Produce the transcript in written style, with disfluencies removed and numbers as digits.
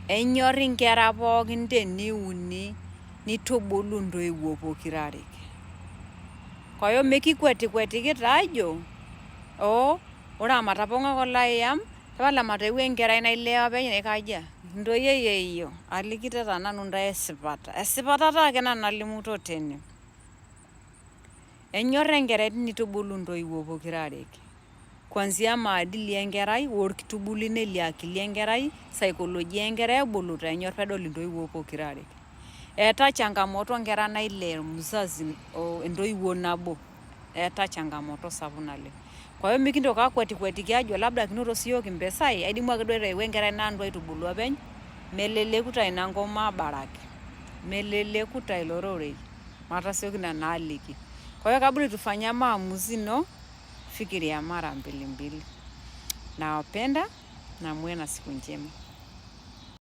Enyor inkera pookin teniuni nitubulu intoiwuo pokirare. Kwa hiyo mekikwetikwetiki aajo oo ore amatapong'o ake oloyam, tapala matoiu enkerai nailea openy naikaja. Ntoyie yeyio, alikito taa nanu intae esipata. Esipata taake nanu nalimuto tene. Enyor enkerai tenitubulu intoiwuo pokirare. Kuanzia maadili enkerai orkitubulune le akili enkerai, saikolojia enkerai ebuluta enyor pedol intoiwuo pokirare. Eeta changamoto nkera nailea mzazi entoiwuo nabo. Eeta changamoto sapuk naleng. Kwa hiyo mikintoki akwetikwetiki ajo labda kinoto siyiok impisai, aidimu ake duo aitoiwuo enkerai naantu aitubulu openy, meleleku taa ina ngoma abaraki. Meleleku taa ilo rorei. Matasioki nanu aliki. Kwa hiyo kabla itu fanya maamuzi ino, fikiria mara mbili mbili. Nawapenda na muwe na siku njema.